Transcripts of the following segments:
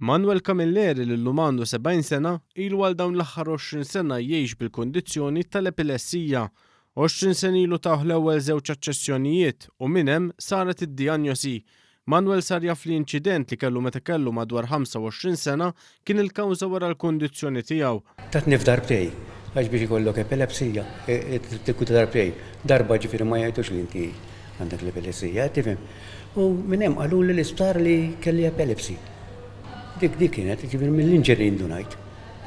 Manuel Camilleri li llum għandu 70 sena, ilu għal dawn l-aħħar 20 sena jgħix bil-kundizzjoni tal-epilessija. 20 sena ilu tawh l-ewwel żewġ aċċessjonijiet u minn hemm saret id-dijanjosi. Manuel sar jaf li inċident li kellu meta kellu madwar 25 sena kien il-kawża wara l-kundizzjoni tiegħu. Tatni f'darbtejn, għax biex ikollok epilepsija, trid darbtejn. Darba ġifieri ma jgħidux li inti għandek l-epilessija, qed tifhem? U minn hemm qaluli l-isptar li kelli epilepsy. Dik dik kienet, ġifieri mill-injury indunajt.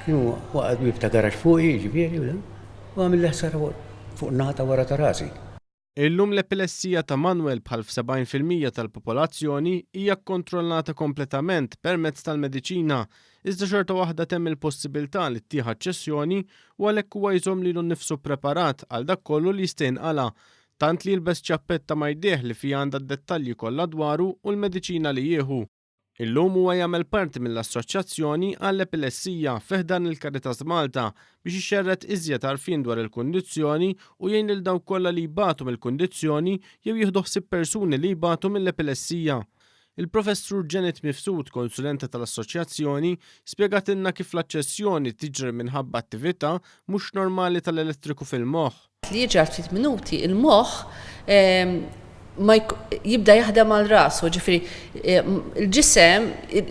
Kienu waqgħet bieb ta' garaxx fuqi, ġifieri, u għamilli ħsara fuq in-naħa ta' wara ta' rasi. Illum l-epilessija ta' Manuel bħal f'70% tal-popolazzjoni hija kkontrollata kompletament permezz tal-mediċina, iżda xorta waħda temm il-possibilità li ttieħ aċċessjoni u għalhekk huwa jżomm lilu nnifsu ppreparat għal dak kollu li jista' jinqala' tant li jilbes ċappetta ma' jdejh li fiha għandha d-dettalji kollha dwaru u l-mediċina li jieħu. Illum huwa jagħmel parti mill-Assoċjazzjoni għall-Epilessija fi ħdan il-Caritas Malta biex ixerred iżjed għarfien dwar il-kundizzjoni u jgħin lil dawk kollha li jbatu mill-kundizzjoni jew jieħdu ħsieb persuni li jbatu mill-epilessija. Il-Professur Janet Mifsud, konsulenta tal-Assoċjazzjoni, spjegatilna kif l-aċċessjoni tiġri minħabba attività mhux normali tal-elettriku fil-moħħ. Li jiġri għal ftit minuti, il-moħħ ma jibda jaħdem għal rasu, ġifieri il-ġisem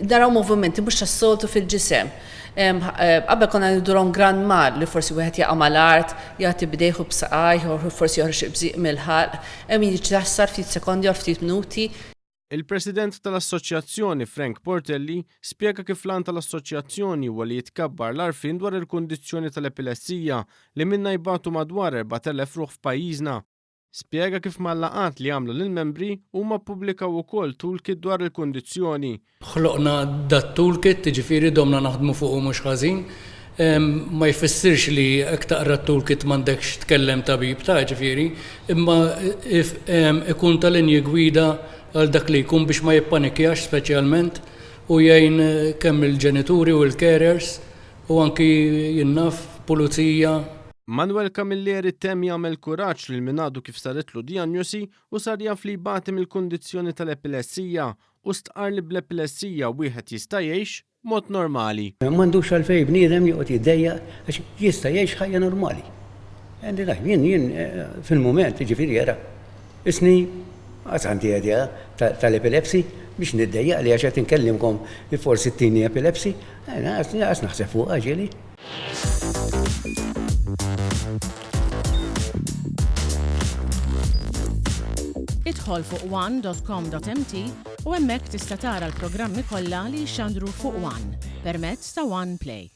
naraw movimenti mhux tas-soltu fil-ġisem. Qabel konna ngħidulhom grand mal li forsi wieħed jaqa' mal-art, jagħti b'idejh u b'saqajh, forsi joħroġ il-bżieq mill-ħalq, hemm min jiġġassar ftit sekondi jew ftit minuti. Il-President tal-Assoċjazzjoni Frank Portelli spjega kif l-għan tal-assoċjazzjoni huwa li jitkabbar l-għarfien dwar il-kundizzjoni tal-epilessija li minnha jbatu madwar 4,000 ruħ f'pajjiżna. Spjega kif mal-laqgħat li għamlu lill-membri huma ppubblikaw ukoll toolkit dwar il-kundizzjoni. Ħloqna dat-toolkit, jiġifieri domna naħdmu fuqu mhux ħażin. Ma jfissirx li jekk taqra t-toolkit m'għandekx tkellem tabib ta' jiġifieri, imma ikun ta' linji gwida għal dak li jkun biex ma jippanikjax speċjalment u jgħin kemm il-ġenituri u l-carers u anki jien naf pulizija. Manuel Camilleri temm jagħmel kuraġġ lil min għadu kif saritlu dijanjosi u sar jaf li jbati mill-kundizzjoni tal-epilessija u stqarr li bl-epilessija wieħed jista' jgħix b'mod normali. M'għandux għalfejn bniedem joqgħod jiddejjaq għax jista' jgħix ħajja normali. Jien jien fil-mument, jiġifieri ara, isni qas għandi idea tal-epilepsy biex niddejjaq li għax qed inkellimkom li forsi ttini epilepsy, qas naħseb fuqha ġieli. Idħol fuq one.com.mt u hemmhekk tista' tara l-programmi kollha li jixxandru fuq One permezz ta' One Play.